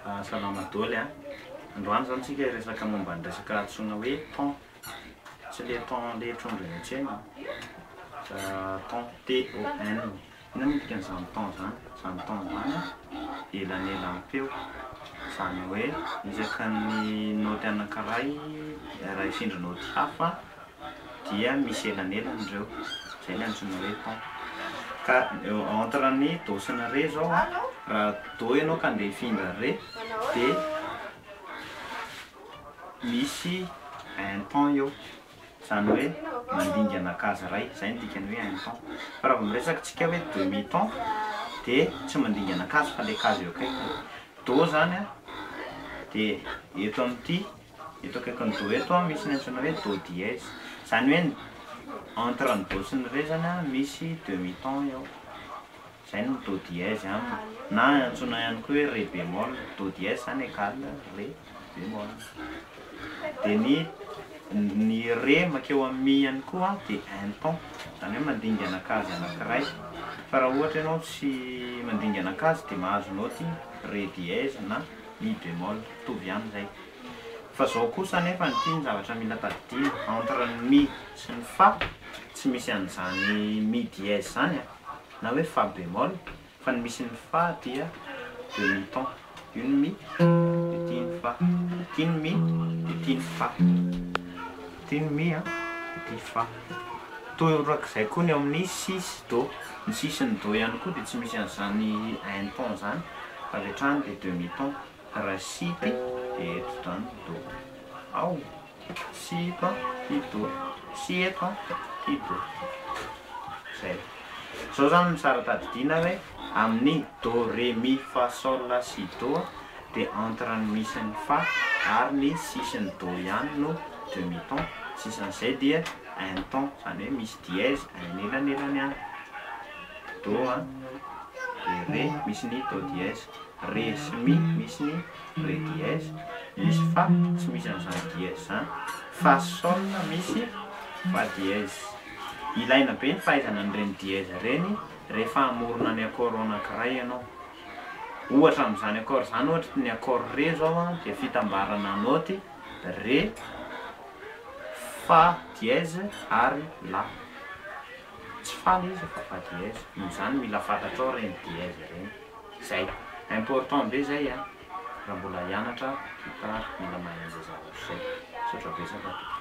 Salama dôly a! Androany zany tsika hiresaka momba ny resaka antsoina hoe thon, tsy le thon le trondro eny an-tsena an, fa thon, T-O-N. Inona moa dikan'izany thon zany? Zany thon zany an, elanelam-peo, zany hoe isaky ny naoty anankiray raha hifindra naoty hafa dia misy elanelany ireo, zay le antsoina hoe ton. Ka entre ny do sy ny re zao an, raha do ianao ka andeha hifindra re de misy un ton eo, zany hoe mandingana case iray, zay no dikan'ny hoe un ton. Fa raha vao miresaka tsika hoe demi ton de tsy mandingana case fa le case eo akaikiny. Do zany an de eto amin'ity Eto akaikin'ny do eto misy ny antsoina hoe do dièse. Izany hoe entre ny do sy ny ré zany misy demi ton eo. Izay no do dièse aminy. Na antsoina ihany koa hoe ré bémol. Do dièse zany égale ré bémol. Dia ny ny ré mankeo amin'ny mi ihany koa dia un ton. Izany hoe mandingana case anankiray. Fa raha ohatra ianao tsy mandingana case dia mahazo naoty ré dièse na mi bémol. Mitovy ihany izay. Fa zao kosa anefa ity ny zavatra mila tadidiana, entre ny mi sy ny fa tsy misy an'izany mi dièse zany a, na hoe fa bémol, fa ny misy ny fa dia demi ton, io ny mi dia ity ny fa, ity ny mi dia ity ny fa, ity ny mi a dia ity fa. Torak'izay koa ny eo amin'ny si sy do, ny si sy ny do ihany koa dia tsy misy an'izany un ton zany fa avy hatrany dia demi ton. Raha si ty dia eto zany do. Ao! Si eto an, ty do. Si eto an, ty do. Zay. Zao zany no tsara tadidiana hoe amin'ny do, re, mi, fa, sol, la, si, do dia entre ny mi sy ny fa ary ny si sy ny do ihany no demi ton. Sisan'izay dia un ton, zany hoe misy dièse anelanelany any. Do an, dia re misy ny do dièse. Ré sy mi misy ny ré dièse, misy fa tsy misy an'izany dièse izany, fa sol misy fa dièse. Ilaina be ny fahaizana an'ireny dièse ireny rehefa hamorona ny accord anankiray ianao. Ohatra amin'izany accord izany ohatra ny accord ré izao an dia fitambarana naoty ré, fa dièse ary la. Tsy fa le izy fa fa dièse. Noho izany mila fantatrao ireny dièse ireny. Zay. Important be zay a! Raha mbola hianatra guitare mila mahay an'izay zavatra izay. Misaotra betsaka tompoko.